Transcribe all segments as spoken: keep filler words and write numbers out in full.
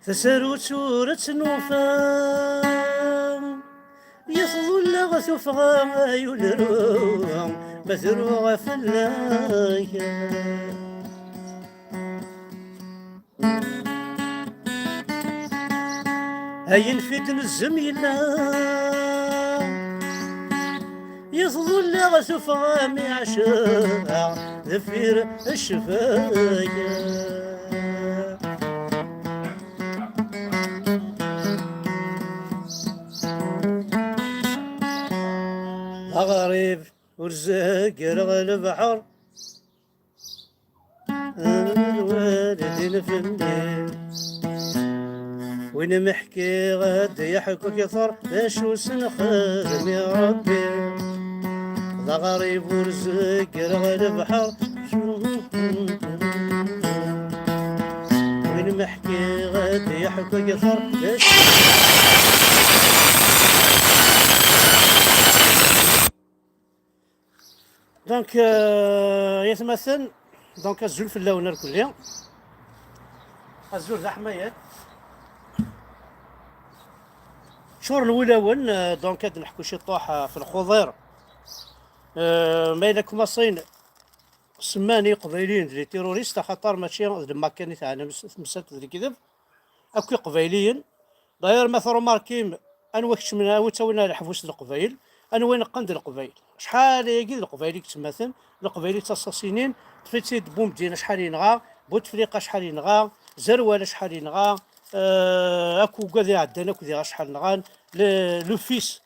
Tasarut ur tt-nufa, yat ḍulla tuffɣa ay ulru, ma truɣ fell-ak. Ayen fi d-nezzem yella, yat ḍulla tuffɣa mi ɛaceɣ deffir ccfaya. D aɣrib ur zegreɣ lebḥer, lwaldin fell-i. Win meḥkiɣ ad d-yeḥku kiṭer, d acu s-nxedm i Ṛebbi? D aɣrib ur zegreɣ lebḥer. Win meḥkiɣ ad d-yeḥku kiṭer, d acu? Donc, euh, yatmaten, donc azul fell-awen irkelli. Azul d aḥmayan. Ččuren wulawen, euh, donc ad neḥku ciṭuḥ, euh, f lxuḍir. Euh, ma yella kumaṣin semman i Iqbayliyen d les terroristes, axaṭer mačči d lmakkan i teɛnem s temsalt d lekdeb. Akk Iqbayliyen. D'ailleurs, ma trumarkim, anwa keččmen, anwa ttawin ar leḥbus d Leqbayel, anwa ineqqen d Leqbayel. Acḥal ayagi d Leqbayel i yettmaten, Leqbayel i ttaṣaṣinin, ṭṭef-itt-id Bumedyen acḥal yenɣa, Butefliqa acḥal yenɣa, Zerwal acḥal yenɣa, euh, akk ugad iɛeddan akk diɣ acḥal nɣan, le, le fils,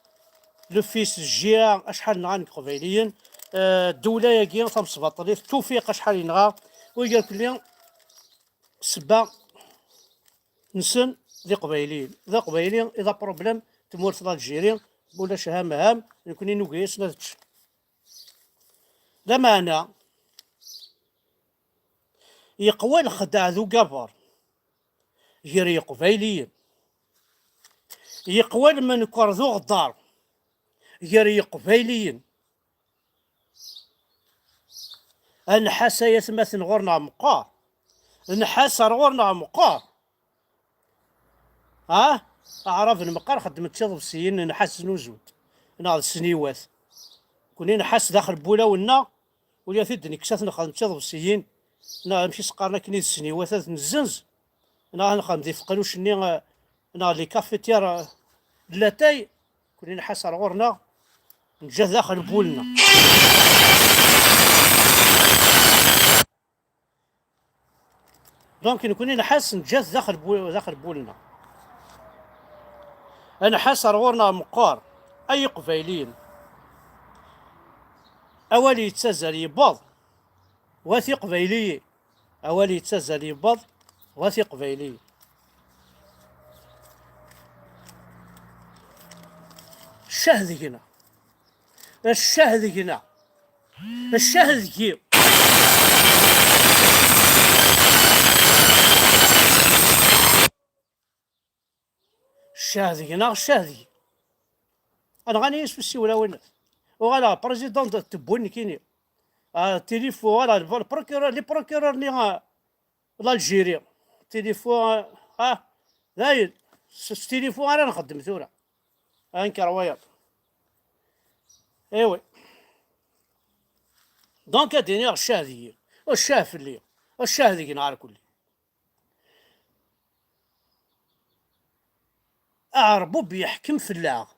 le fils, Jia, acḥal nɣan deg Iqbayliyen, euh, ddewla-agi tamesbaṭlit, Tufiq acḥal yenɣa, wiyaḍ kulli, ssebba nsen d Iqbayliyen. D Aqbayli i d apṛublem n tmurt n Algérie, ulac ham ham, nekni nugi-yasen ad ččen. Lameɛna, yeqwa lexdeɛ d ugabar gar Yeqbayliyen. Yeqwa lmenker d uɣeddaṛ gar Yeqbayliyen. Anḥas ay atmaten ɣur-neɣ meqqar. Nḥas ar ɣur-neɣ meqqar. Ah, aɛraben meqqar xeddmen d tiḍebsiyin, nḥas znuzun-t, neɣ d ssniwat. Kuni nḥas daxel n wulawen-nneɣ, ula t-id-nekkes ad t-nexdem d tiḍebsiyin, neɣ amek i s-qqaren akken i d ssniwat, ad t-nezzenz, neɣ ad nexdem d ifeqluc-nni, eh, neɣ les cafetières, eh, de l'atay. Kuni nḥas ar ɣur-neɣ, neǧǧa-t daxel n wul-nneɣ. Donc, nekni nḥas neǧǧa-t daxel n wu-, daxel n wul-nneɣ. Anḥas ar ɣur-neɣ meqqar, ay Iqbayliyen. Awal yettazzal yewweḍ, wat Iqbayliyen. Awal yettazzal yewweḍ, wat Iqbayliyen. Ccah deg-neɣ. Ccah deg-neɣ. Ccah deg-i. Ccah deg-neɣ, ccah deg-i. Nɣan-iyi s usiwel a winat. Uɣaleɣ président de tewwin nekkini. Ah, tilifu, voilà, le procureur, les procureurs-nni, ah, l'Algérie. Tilifu, ah, ah, dayen, s, s tilifu ara nxeddem tura. Anker wayeḍ. Eh oui. Donc, ad iniɣ ccah deg-i, ccah fell-i, ccah deg-neɣ ar kulli. Aɛerbub yeḥkem fell-aɣ.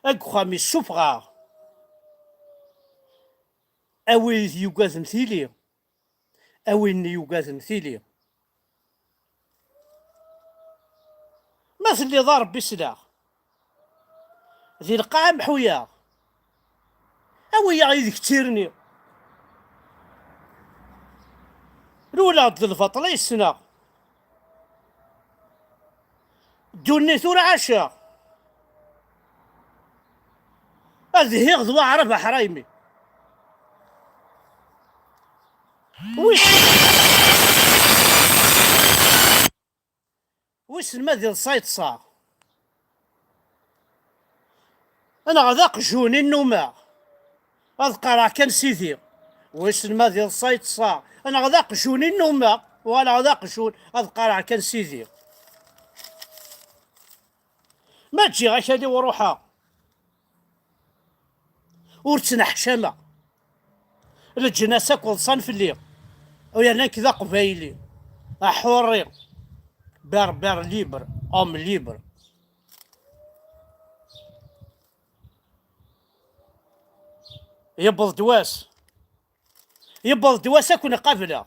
Deg uxxam issufeɣ-aɣ. A wid yugaden tili, a win yugaden tili. Ma telliḍ a Rebbi, sleɣ. Di lqaɛa mḥu-yaɣ. Awi-yaɣ yid-k d tirni. Rewleɣ-d d lbaṭel ay ssneɣ. Ddunit ur ɛaceɣ. Ad hiɣ d waɛrab aḥraymi. Wissen, wissen ma d iḍes ay ṭṭseɣ. Neɣ d aqjun i nnumeɣ. Ad qqareɣ kan sidi. Wissen ma d iḍes ay ṭṭseɣ. Neɣ d aqjun i nnumeɣ. Walaɣ d aqjun, ad qqareɣ kan sidi. Ma ǧǧiɣ akal-iw ruḥeɣ. Ur ttneḥcameɣ. Leǧnas akk ḍsan fell-i. U yerna nekk d aqbayli. Aḥurri. Berbère libre, homme libre. Yewweḍ-d wass. Yewweḍ-d wass ad ken-qableɣ.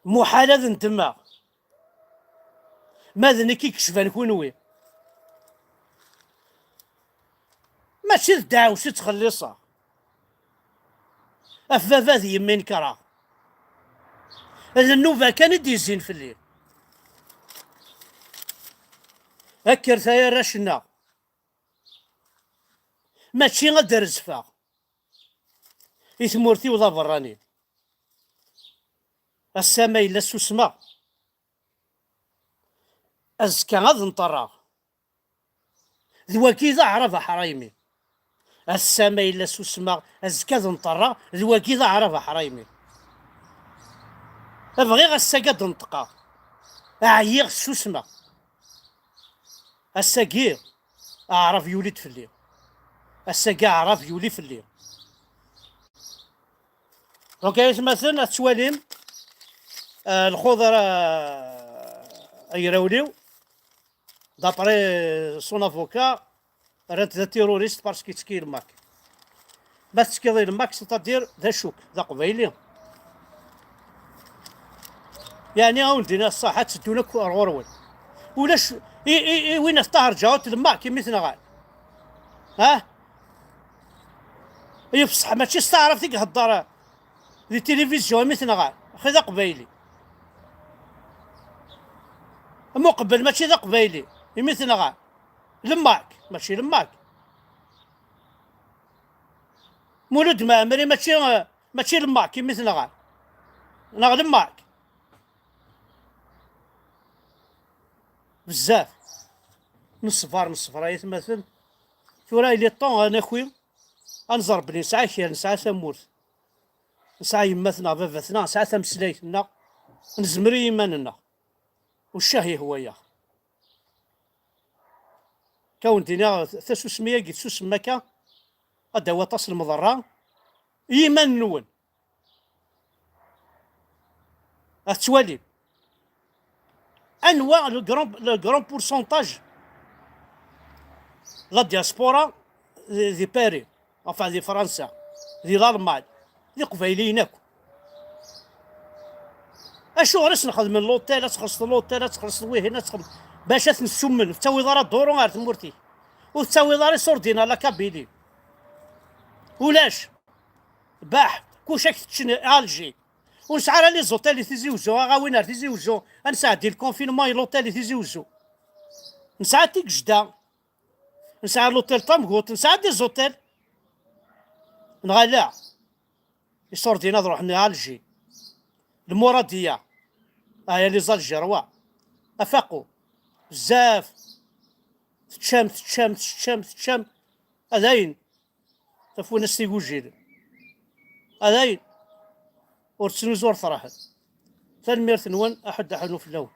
Muḥal ad ndemmeɣ. Ma d nekk i yecban kunwi. Mačči d ddeɛwessu i ttxelliṣeɣ. Ɣef baba d yemma i nekreɣ. D nnuba kan i d-yezzin fell-i. Kkret ay arrac-nneɣ. Mačči ad d-rezfeɣ i tmurt-iw d aberrani. Ass-a ma yella susmeɣ, azekka ad nṭerreɣ. D wagi i d aɛrab aḥraymi. Ass-a ma yella susmeɣ, azekka ad nṭerreɣ, d wagi i d aɛrab aḥraymi. Bɣiɣ ass-agi ad d-neṭqeɣ. Ɛyiɣ, susmeɣ. Ass-agi, aɛrab yuli-d fell-i. Ass-agi, aɛrab yuli fell-i. Donc, ay atmaten, ad twalim, euh, lxuḍer, euh, agrawliw, d'après son avocat, rran-t d terroriste parce que yettekki lmak. Ma tettekkiḍ i lmak, c'est-à-dire d acu-k, d aqbayli. Yeɛni, a wen-d-iniɣ ṣṣeḥ, ad teddun akk ar ɣur-wen. Ulac, i, i, i win at Ṭaher Ǧaɛut lmak, imi t-nɣan. Ha? Yefṣeḥ, mačči s taɛrabt i ihedder di tilivizyu, imi t-nɣan. Axi d aqbayli. Muqbel mačči d aqbayli, imi t-nɣan. Lmak, mačči lmak. Mulud Mɛemmri mačči, mačči lmak imi t-nɣan. Neɣ lmak. Bezzaf. Neṣber, neṣber ay atmaten. Tura il est temps ad naki, ad nẓer belli nesɛa kra, nesɛa tamurt. Nesɛa yemma-tneɣ, baba-tneɣ, nesɛa tameslayt-nneɣ. Nezmer i yiman-nneɣ. U ccah yehwa-yaɣ. Ka wen-d-iniɣ, tasusmi-agi tessusem akka, ad d-tawi aṭas n lemḍerra i yiman-nwen. Ad tettwalim. Anwa le grand, le grand pourcentage la diaspora di, di Paris? Enfin, di Fransa, di Lalman, d Iqbayliyen akk. Acuɣer i sen-xedmen l'hôtel, ad txellṣeḍ l'hôtel, ad txellṣeḍ wihin, ad txellṣeḍ, bac ad ten-ssummen, ur tettawiḍ ara duru ar tmurt-ik, ur tettawiḍ ara iṣurdiyen ar la Kabylie. Ulac. Baḥ, kuc ak-teččen Alger. Ur nesɛi ara les hôtels i Tizi Uzzu, aɣ-awin ar Tizi Uzzu, ad nesɛeddi le confinement i l'hôtel i Tizi Uzzu. Nesɛa Tigejda. Nesɛa l'hôtel Tamguṭ, nesɛa des hôtels. Neɣ ala? Iṣurdiyen ad ruḥen ɣer Alger. Lmuradiya. Aya les Algérois. Afaqu. Bezzaf. Teččam, teččam, teččam, teččam. A dayen. Tafunast igujilen. Adayen, ur ttnuzu ur traḥet. Tanemmirt-nwen, aḥuddu aḥunnu fell-awen.